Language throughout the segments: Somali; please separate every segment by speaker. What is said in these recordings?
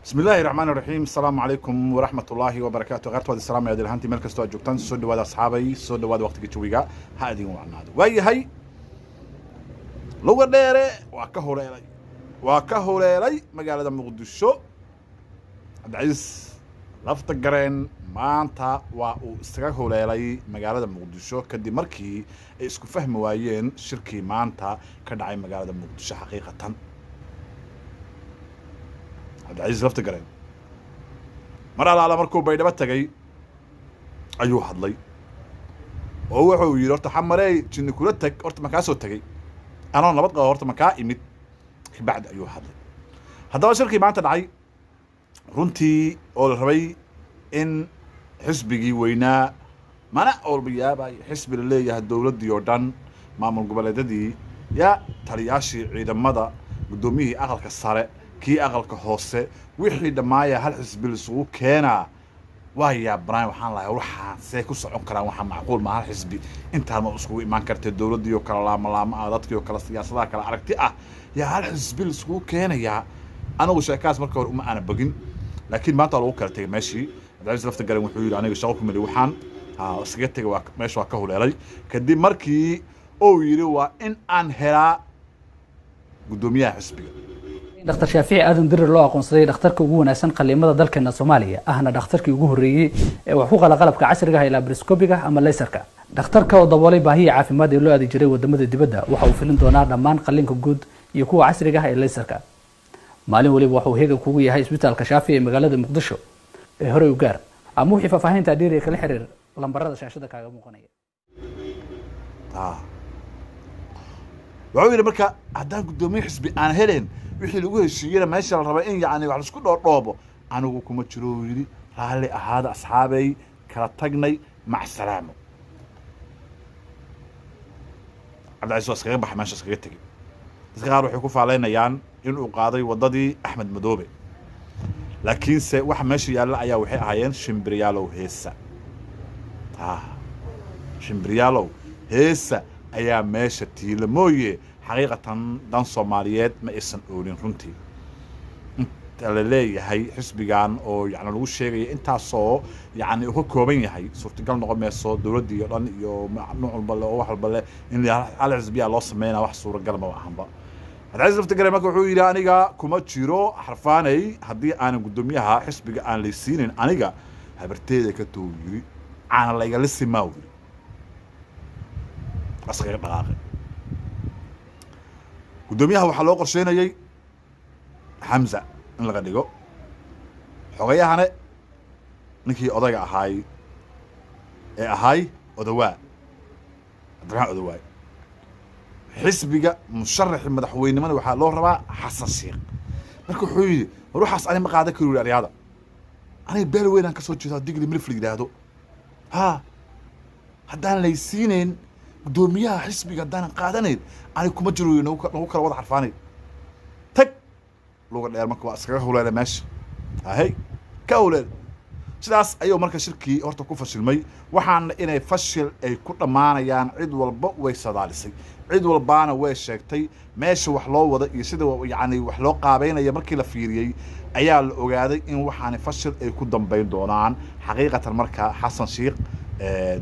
Speaker 1: Bismi illaahi raxmaan raxiim. Asalaamu calaykum waraxmat ullaahi wabarakaatu. Keyrta waad islaamaya ahantii meel kastoo aad joogtaan. Soo dhawaada, asxaabay, soo dhawaada. Waqtiga jawiga ha idin wacnaado. Waayahay, Luga Dheere waa ka huleelay, waa ka huleelay magaalada Muqdisho. Cabdicasiis Lafta Gareen maanta waa uu iskaga huleelay magaalada Muqdisho kadib markii ay isku fahmi waayeen shirkii maanta ka dhacay magaalada Muqdisho. Xaqiiqatan, Cabdicasiis Lafta Gareen mar alaala markuu Baydhabo tagay ayuu hadlay oo wuxuu yidhi: "Horta Xamarey jinni kula tag, horta makaa soo tegey anoo nabad qaba, horta makaa imid." Kabacdi ayuu hadlay. Haddaba shirkii maanta dhacay runtii oo la rabay in xisbigii weynaa mana olba yaabay, xisbi la leeyahay, dowladdii oo dhan, maamul goboleedyadii, ya taliyaashii ciidamada, guddoomiyihii aqalka sare, kii aqalka hoose, wixii dhammaaya hal xisbi laisugu keenaa, waa yaabanaay. Waxaan lahay, waxaan see ku socon karaan? Waxaa macquul ma hal xisbi intaan ma iskugu imaan kartee? Dowladdii oo kala laama laama ah, dadkii oo kala siyaasadaha kala aragti ah, yaa hal xisbi laisugu keenayaa? Anigu sheekaas marka hore uma aana bogin, laakiin maanta waa lagu kala tegay meeshii. Cabdicasiis Lafta Garen wuxuu yidhi: "Aniga shaqo ku meli, waxaan ha iskaga tegay." Waa meesha waa ka huleelay kadib markii uu yidhi waa in aan helaa guddoomiyaha xisbiga.
Speaker 2: Dhakhtar Shaafici Aadan Dirir loo aqoonsaday dhakhtarka ugu wanaagsan qaliimada dalkeena Soomaaliya, ahna dhakhtarkii ugu horreeyey ee wax ku qala qalabka casriga ah ee laparoscopiga ama laserka. Dhakhtarka oo daboolay baahiya caafimaad ee loo aadi jiray wadamada dibadda, waxa uu filin doonaa dhammaan qaliinka guud iyo kuwa casriga ah ee laserka. Maalin waliba waxa uu heegan kugu yahay Isbitaalka Shaafi ee magaalada Muqdisho. Ee horey u gaar ama wixii faahfaahinta dheeriya kala xiriir lambarada shaashada kaaga muuqanaya.
Speaker 1: Wuxuu yidhi marka haddaan guddoomiye xisbi aan helen, wixii lagu heshiiyena meesha la rabay in yacni wax laisku dhoodhoobo, anigu kuma jiro, uu yidhi. "Raalli ahaada, asxaabay, kala tagnay, mac salaamo." Cabdicasiis waa iskaga baxay meesha, iskaga tegey. Dadka qaar waxay ku faaleynayaan inuu qaaday waddadii Axmed Madoobe, laakiinse waxa meesha yaalla ayaa waxay ahaayeen shimbiryaalow heesa. Shimbiryaalow heesa ayaa meesha tiila mooye, xaqiiqatan dan Soomaaliyeed ma aysan oolin runtii. Inta la leeyahay xisbigan oo yani lagu sheegaya intaasoo yani uu ka kooban yahay, suurtagal noqon mayso. Dowladdii oo dhan iyo nooc walba le oo wax walba leh in hal xisbiyaa loo sameynaa, wax suuragal ma ahanba. Cabdicasiis Laftigare marka wuxuu yidhi: "Aniga kuma jiro, xarfaanay, haddii aanan guddoomiyaha xisbiga aan laysiinin. Aniga habarteeda ka tou," yidhi, "caana laygala simaa," yidhi. Askaga dhaqaaqay. Guddoomiyaha waxaa loo qorsheynayey Xamza in laga dhigo, xogayahane ninkii odayga ahaay ee ahaay Odawaa, Cabdiraxmaan Odawaay. Xisbiga musharaxi madaxweynimada waxaa loo rabaa Xasan Sheekh. Marka wuxuu yidhi: "War waxaas ani ma qaadan karo," yidhi. "Aryaada, aniga beel weynaan ka soo jeedaa, Digli Mirif la yidhaahdo. Ha haddaan laysiinayn guddoomiyaha xisbiga, haddaanan qaadanayn, aniga kuma jiro," yidhi. Nagu kala wada, xarfaanay, tag." Luga Dheer marka waa iskaga huleela meesha, ahey, ka huleel. Sidaas ayuu marka shirkii horta ku fashilmay. Waxaana inay fashil ay ku dhammaanayaan cid walba way sadaalisay, cid walbaana way sheegtay. Meesha wax loo wada iyo sida yacni wax loo qaabeynaya markii la fiiriyey ayaa la ogaaday in waxaani fashil ay ku dambayn doonaan. Xaqiiqatan marka Xasan Sheikh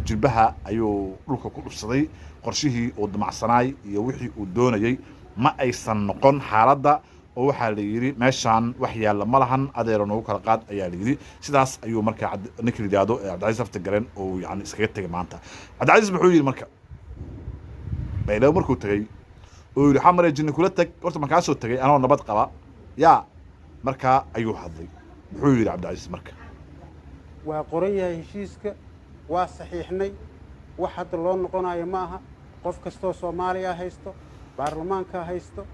Speaker 1: jilbaha ayuu dhulka ku dhufsaday. Qorshihii uu damacsanaay iyo wixii uu doonayey ma aysan noqon xaaladda, oo waxaa la yidhi meeshaan wax yaalla ma lahan, adeero noogu kala qaad ayaa la yidhi. Sidaas ayuu marka ninka la yidhaahdo Cabdicasiis Lafta Garen oo yani iskaga tegay maanta. Cabdicasiis muxuu yidhi marka Baydhabo markuu tegey oo yidhi: "Xamare jinni kula tag, horta markaa soo tegay anoo nabad qaba," yaa markaa ayuu hadlay. Muxuu yidhi Cabdicasiis marka?
Speaker 3: Waa qoran yahay heshiiska, waa saxiixnay. Wax hadda loo noqonayo ma aha. Qof kastoo Soomaaliya haysto, baarlamaanka haysto,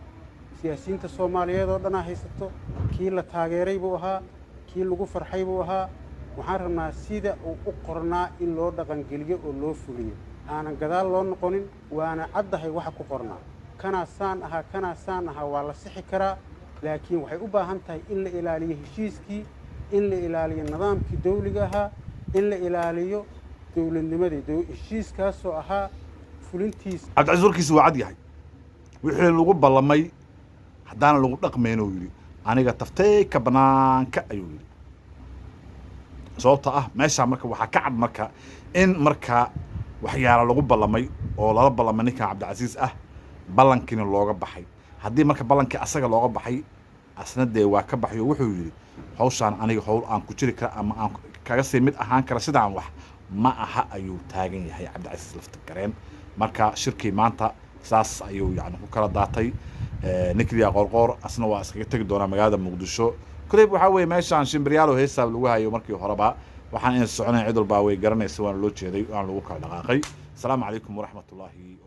Speaker 3: siyaasiyiinta Soomaaliyeed oo dhanaa haysato. Kii la taageeray buu ahaa, kii lagu farxay buu ahaa. Waxaan rabnaa sida uu u qornaa in loo dhaqangeliyo oo loo fuliyo, aanan gadaal loo noqonin. Waana caddahay waxa ku qornaa. Kanaa saan ahaa, kanaa saan ahaa, waa la sixi karaa, laakiin waxay u baahan tahay in la ilaaliyo heshiiskii, in la ilaaliyo nidaamkii dawliga ahaa, in la ilaaliyo dowladnimadii heshiiskaasoo ahaa fulintiisa.
Speaker 1: Cabdicasiis warkiisa waa cad yahay. Wixii lagu ballamay haddaana lagu dhaqmayn, uu yidhi, Aniga tafteyka banaanka, ayuu yidhi. Sababta ah meeshaa marka waxaa ka cad marka in marka waxyaala lagu ballamay oo lala ballamay ninkan Cabdicasiis ah, ballankiina looga baxay. Haddii marka ballankii asaga looga baxay, asna dee waa ka baxay oo wuxuu yidhi: "Hawshaan aniga hawl aan ku jiri kara ama aan kaga sii mid ahaan kara sidaan wax ma aha," ayuu taagan yahay Cabdicasiis Lafta Gareen. Marka shirkii maanta saas ayuu yani ku kala daatay. Ninkii Qoorqoor asna waa iskaga tegi doonaa magaalada Muqdisho. Koleyb waxaa weeye meeshaan shimbiryaalo heesaab lagu hayo. Markii horeba waxaan in soconayn cid walbaa way garanaysa, waana loo jeeday, waana lagu kala dhaqaaqay. Asalaamu calaykum waraxmatullaahi.